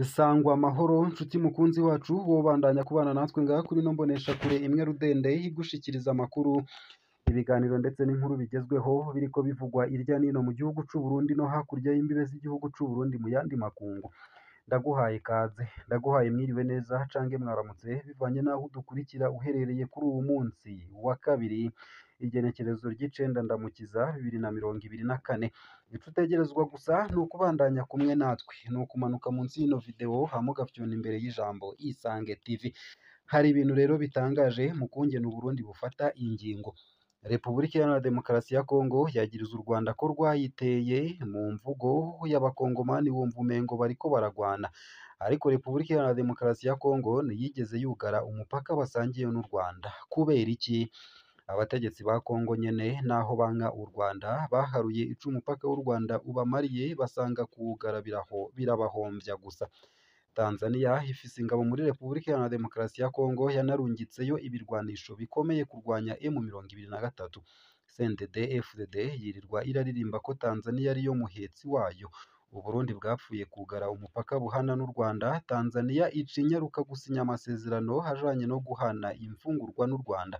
Sangwa amahoro nshuti mukunzi wacu, wobandanya kubana natwe ngaha kuri ino mboneshakure imwe rudende igushikiriza amakuru, ibiganiro ndetse n'inkuru bigezweho biriko bivugwa irya nino mu gihugu c'u Burundi no hakurya y'imbibe z'igihugu c'u Burundi mu yandi makungu. Ndaguhaye ikaze, ndaguhaye mwiriwe neza cange mwaramutse bivanye n'aho udukurikira uherereye kuri uwu munsi wa kabiri, igenekerezo ry'icenda Ndamukiza 2024. Ico utegerezwa gusa ni ukubandanya kumwe natwe, ni ukumanuka munsi y'ino video hama ugafyona imbere y'ijambo Isange TV. Hari ibintu rero bitangaje mu kungene Uburundi bufata ingingo. Repubulika Iharanira Demokarasi ya Kongo yagiriza u Rwanda ko rwayiteye mu mvugo y'abakongomani wumva umengo bariko baragwana, ariko Repubulika Iharanira Demokarasi ya Kongo ntiyigeze yugara umupaka basangiye n'u Rwanda. Kubera iki? Abategetsi ba Kongo nyene naho banka u Rwanda baharuye ico umupaka w'u Rwanda ubamariye, basanga kuwugara birabahomvya gusa. Tanzania ifise ingabo muri Repubulika Iharanira Demokarasi ya Kongo, yanarungitseyo ibirwanisho bikomeye kurwanya M23. CNDD FDD yirirwa iraririmba ko Tanzania ariyo muhetsi wayo. Uburundi bwapfuye kugara umupaka buhana n'u Rwanda, Tanzania ica inyaruka gusinya amasezerano ajanye no guhana imfungurwa n'u Rwanda.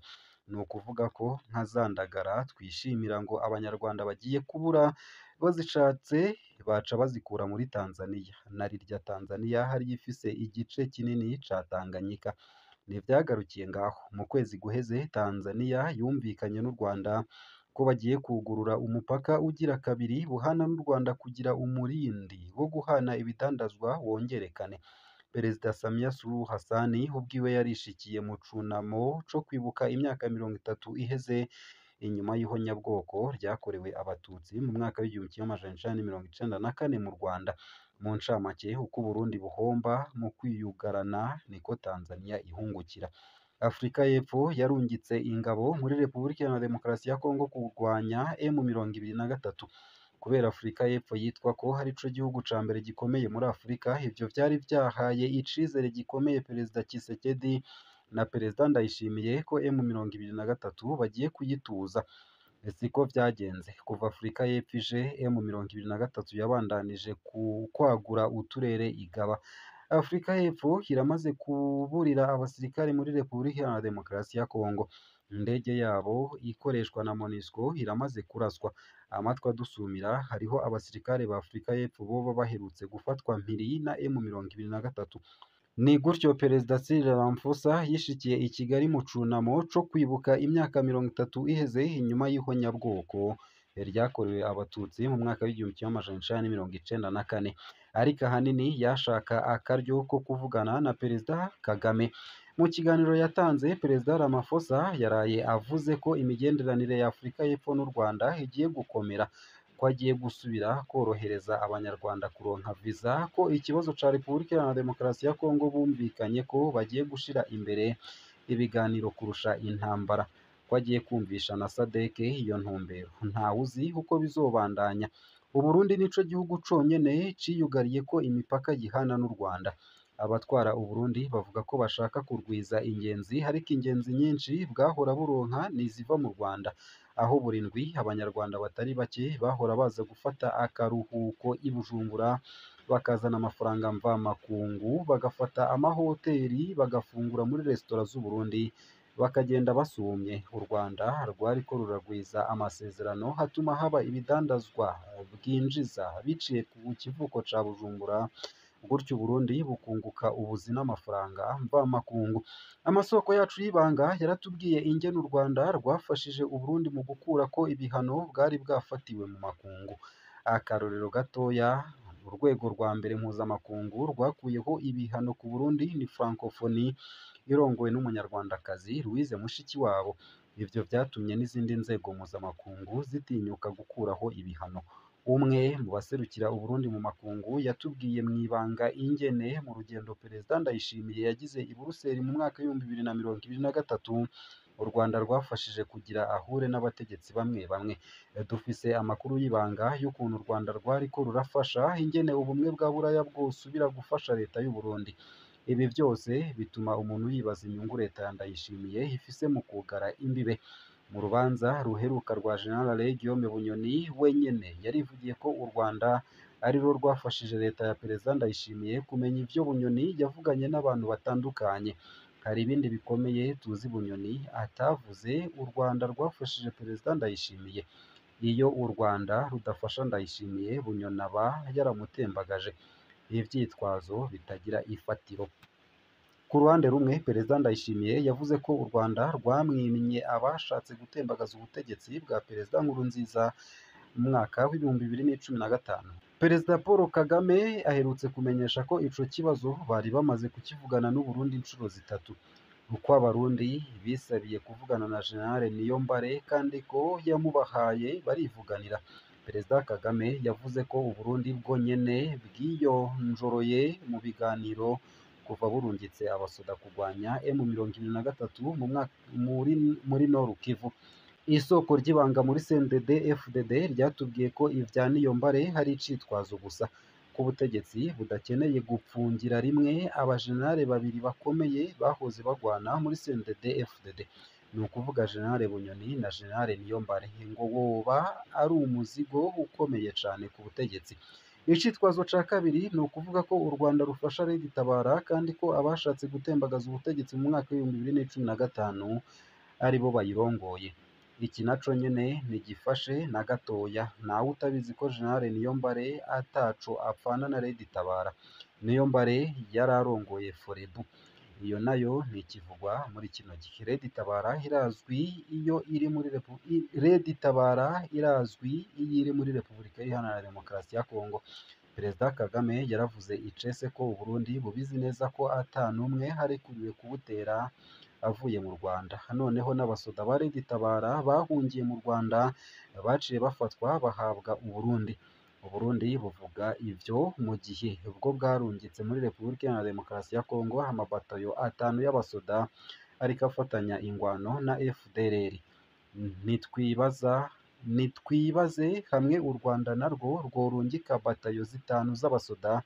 Ni ukuvuga ko nka za ndagara twishimira ngo abanyarwanda bagiye kubura, bazishatse baca bazikura muri Tanzania. Na rirya Tanzania hariyo ifise igice kinini ca Tanganyika. Ntivyagarukiye ngaho, mu kwezi guheze Tanzania yumvikanye n'u Rwanda ko bagiye kugurura umupaka ugira kabiri buhana n'u Rwanda kugira umurindi wo guhana ibidandazwa wongerekane. Perezida Samia Suluhu Hassan ubwiwe yarishikiye mu cunamo co kwibuka imyaka 30 iheze inyuma y'ihonyabwoko ryakorewe Abatutsi mu mwaka w'1994 mu Rwanda. Mu ncamake, uko Uburundi buhomba mu kwiyugarana niko Tanzania ihungukira. Afrika y'Epfo yarungitse ingabo muri Repubulika Iharanira Demokarasi ya Kongo kurwanya M23. Kubera Afrika y'Epfo yitwa ko arico gihugu ca mbere gikomeye muri Afrika, ivyo vyari vyahaye icizere gikomeye Perezida Tshisekedi na Perezida Ndayishimiye ko M23 bagiye kuyituza. Siko vyagenze. Kuva Afrika y'Epfo ije, M23 yabandanije kwagura uturere igaba. Afrika y'Epfo iramaze kuburira abasirikare muri Repubulika Iharanira Demokarasi ya Kongo. Indege yabo ikoreshwa na MONUSCO iramaze kuraswa. Amatwi adusumira hariho abasirikare ba Afrika y'Epfo boba baherutse gufatwa mpiri na M23. Ni gutyo Perezida Cyril Ramaphosa yishikiye i Kigali mu cunamo co kwibuka imyaka 30 iheze inyuma y'ihonyabwoko ryakorewe Abatutsi mu mwaka w'1994. Ariko ahanini yashaka akaryo ko kuvugana na Perezida Kagame. Mu kiganiro yatanze, Perezida Ramaphosa yaraye avuze ko imigenderanire ya Afurika y'Epfo n'u Rwanda igiye gukomera, ko agiye gusubira korohereza Abanyarwanda kuronka viza, ko ikibazo ca Repubulika Iharanira Demokarasi ya Kongo bumvikanye ko bagiye gushira imbere ibiganiro kurusha intambara, ko agiye kumvisha na SADC iyo ntumbero. Ntawuzi uko bizobandanya. Uburundi nico gihugu conyene ciyugariye ko imipaka gihana n'u Rwanda. Abatwara Uburundi bavuga ko bashaka kurwiza ingenzi, ariko ingenzi nyinshi bwahora buronka niziva mu Rwanda, aho buri ndwi Abanyarwanda batari bake bahora baza gufata akaruhuko i Bujumbura, bakazana amafaranga mvamakungu, bagafata amahoteli, bagafungura muri resitora z'Uburundi, bakagenda basumye. U Rwanda rwariko ruragwiza amasezerano hatuma haba ibidandazwa bwinjiza biciye ku kivuko ca Bujumbura, gutyo Uburundi bukunguka ubuzi n'amafaranga mvamakungu. Amasoko yacu y'ibanga yaratubwiye ingene u Rwanda rwafashije Uburundi mu gukurako ibihano bwari bwafatiwe mu makungu. Akarorero gatoya, urwego rwa mbere mpuzamakungu rwakuyeho ibihano ku Burundi ni Francophonie irongowe n'umunyarwandakazi Louise Mushikiwabo. Ivyo vyatumye n'izindi nzego mpuzamakungu zitinyuka gukuraho ibihano. Umwe mu baserukira Uburundi mu makungu yatubwiye mw'ibanga ingene mu rugendo Perezida Ndayishimiye yagize i Buruseli mu mwaka w'2023 u Rwanda rwafashije kugira ahure n'abategetsi bamwe bamwe. Dufise amakuru y'ibanga y'ukuntu u Rwanda rwariko rurafasha ingene ubumwe bwa Buraya bwosubira gufasha leta y'u Burundi. Ibi vyose bituma umuntu yibaza inyungu leta ya Ndayishimiye ifise mu kugara imbibe. Mu rubanza ruheruka rwa General Guillaume Bunyoni wenyene yarivugiye ko u Rwanda ari rwo rwafashije leta ya Perezida Ndayishimiye kumenya ivyo Bunyoni yavuganye n'abantu batandukanye. Hari ibindi bikomeye tuzi Bunyoni atavuze u Rwanda rwafashije Perezida Ndayishimiye. Iyo u Rwanda rudafasha Ndayishimiye, Bunyoni aba yaramutembagaje. Ivyitwazo bitagira ifatiro. Ku ruhande rumwe, Perezida Ndayishimiye yavuze ko u Rwanda rwamwimye abashatse gutembagaza ubutegetsi bwa Perezida Nkurunziza mu mwaka w'2015. Perezida Paul Kagame aherutse kumenyesha ko ico kibazo bari bamaze kukivugana n'Uburundi incuro zitatu. Uko Abarundi bisabiye kuvugana na General Niyombare kandi ko yamubahaye barivuganira. Perezida Kagame yavuze ko Uburundi bwo nyene bwiyonjoroye mu biganiro kuva burungitse abasoda kurwanya M23 mu mwaka muri Nord Kivu. Isoko ry'ibanga muri CNDD FDD ryatubwiye ko ivya Niyombare hari icitwazo gusa, ko ubutegetsi budakeneye gupfungira rimwe abajenerali babiri bakomeye bahoze bagwana muri CNDD FDD, ni ukuvuga General Bunyoni na General Niyombare, ngo woba ari umuzigo ukomeye cane ku butegetsi. Icitwazo ca kabiri ni ukuvuga ko u Rwanda rufasha Red Tabara kandi ko abashatse gutembagaza ubutegetsi mu mwaka w'2015 aribo bayirongoye. Iki naco nyene ntigifashe na gatoya, ntawe utabizi ko General Niyombare ataco apfana na Red Tabara. Niyombare yararongoye Forebu, iyo nayo ntikivugwa muri kino gihe. Red Tabara irazwi iyo iri muri Red Tabara irazwi iyo iri muri Repubulika Iharanira Demokarasi ya Kongo. Perezida Kagame yaravuze icese ko Uburundi bubizi neza ko ata n'umwe arekuriwe kubutera avuye mu Rwanda. Noneho n'abasoda ba Red Tabara bahungiye mu Rwanda baciye bafatwa bahabwa Uburundi. Uburundi buvuga ivyo mu gihe bwo bwarungitse muri Repubulika Iharanira Demokarasi ya Kongo amabatayo 5 y'abasoda ariko afatanya ingwano na FDLR. Nitwibaze hamwe u Rwanda narwo rworungika batayo 5 z'abasoda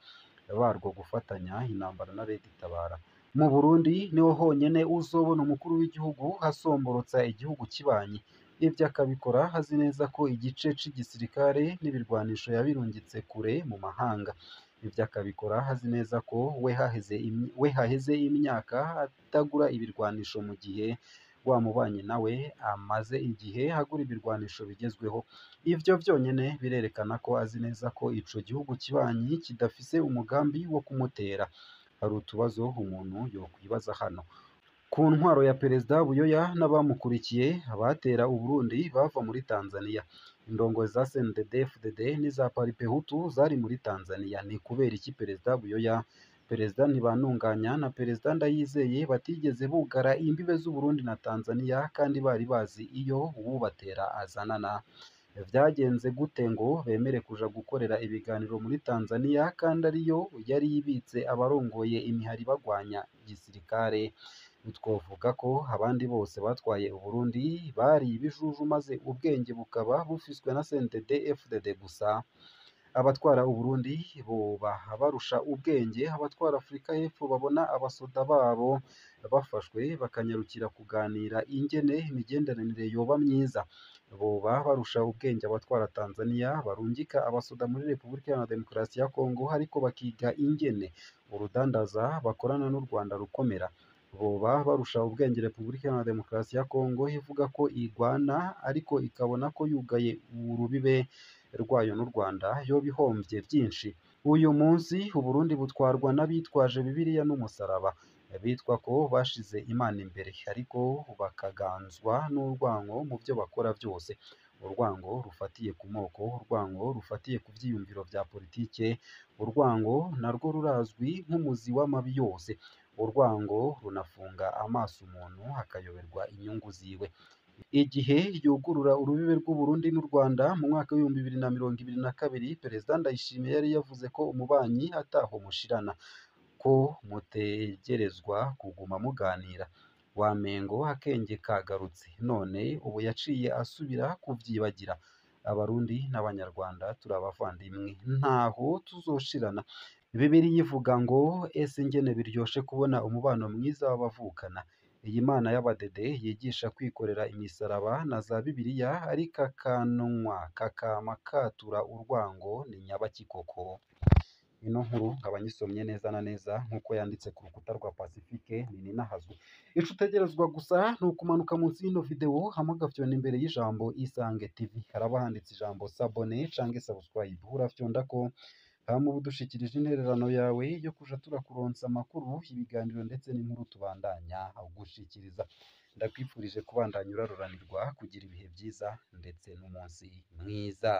barwo gufatanya intambara na Red Tabara. Mu Burundi niho honyene uzobona umukuru w'igihugu asomborotsa igihugu kibanyi. Ivyo akabikora azi neza ko igice c'igisirikare n'ibirwanisho yabirungitse kure mu mahanga. Ivyo akabikora azi neza ko we haheze imyaka atagura ibirwanisho mu gihe wa mubanyi nawe amaze igihe agura ibirwanisho bigezweho. Ivyo vyonyene birerekana ko azi neza ko ico gihugu kibanyi kidafise umugambi wo kumutera. Hari utubazo umuntu yokwibaza hano. Ku ntwaro ya Perezida Buyoya n'abamukurikiye, abatera Uburundi bava muri Tanzania. Indongozi za CNDD-FDD n'iza Paripehutu zari muri Tanzania. Ni kubera iki Perezida Buyoya, Perezida Ntibantunganya na Perezida Ndayizeye batigeze bugara imbibe z'Uburundi na Tanzania kandi bari bazi iyo uwubatera azanana? Vyagenze gute ngo bemere kuja gukorera ibiganiro muri Tanzania kandi ariyo yari ibitse abarongoye imihari bagwanya gisirikare? Twovuga ko abandi bose batwaye Uburundi bari ibijuju maze ubwenge bukaba bufiswe na CNDD FDD gusa. Abatwara Uburundi boba barusha ubwenge abatwara Afurika y'Epfo babona abasoda babo bafashwe bakanyarukira kuganira ingene imigenderanire yoba myiza. Boba barusha ubwenge abatwara Tanzania barungika abasoda muri Repubulika Iharanira Demokarasi ya Kongo ariko bakiga ingene urudandaza bakorana n'u Rwanda rukomera. Boba barusha ubwenge Repubulika Iharanira Demokarasi ya Kongo ivuga ko igwana ariko ikabona ko yugaye urubibe rwayo n'u Rwanda yoba ihomvye vyinshi. Uyu munsi Uburundi butwarwa n'abitwaje Bibiliya n'umusaraba, bitwa ko bashize Imana imbere ariko bakaganzwa n'urwango mu vyo bakora vyose. Urwango rufatiye ku moko, urwango rufatiye ku vyiyumviro vya politike, urwango narwo rurazwi nk'umuzi w'amabi yose. Urwango runafunga amaso umuntu akayoberwa inyungu ziwe. Igihe yugurura urubibe rw'Uburundi n'u Rwanda mu mwaka w'2022, Perezida Ndayishimiye yari yavuze ko umubanyi ataho mushirana, ko mutegerezwa kuguma muganira. Wamengo akenge kagarutse, none ubu yaciye asubira kuvyibagira. Abarundi n'Abanyarwanda turi abavandimwe, ntaho tuzoshirana. Bibiliya ivuga ngo ese ingene biryoshe kubona umubano mwiza w'abavukana. Iyi mana y'abadede yigisha kwikorera imisaraba na za Bibiliya, ariko akanwa kakama katura urwango ni nyabaki koko? Ino nkuru nkaba nyisomye neza na neza nk'uko yanditse ku rukuta rwa Pacifique Nininahazwe. Ico utegerezwa gusa ni ukumanuka munsi y'ino video hama ugafyonda imbere y'ijambo Isange TV, haraba handitse ijambo s'abonner canke subscribe, urafyondako hama uba udushikirije intererano yawe yo kuja turakuronsa amakuru, ibiganiro ndetse n'inkuru tubandanya gushikiriza. Ndakwifurije kubandanya uraroranirwa, kugira ibihe byiza ndetse n'umunsi mwiza.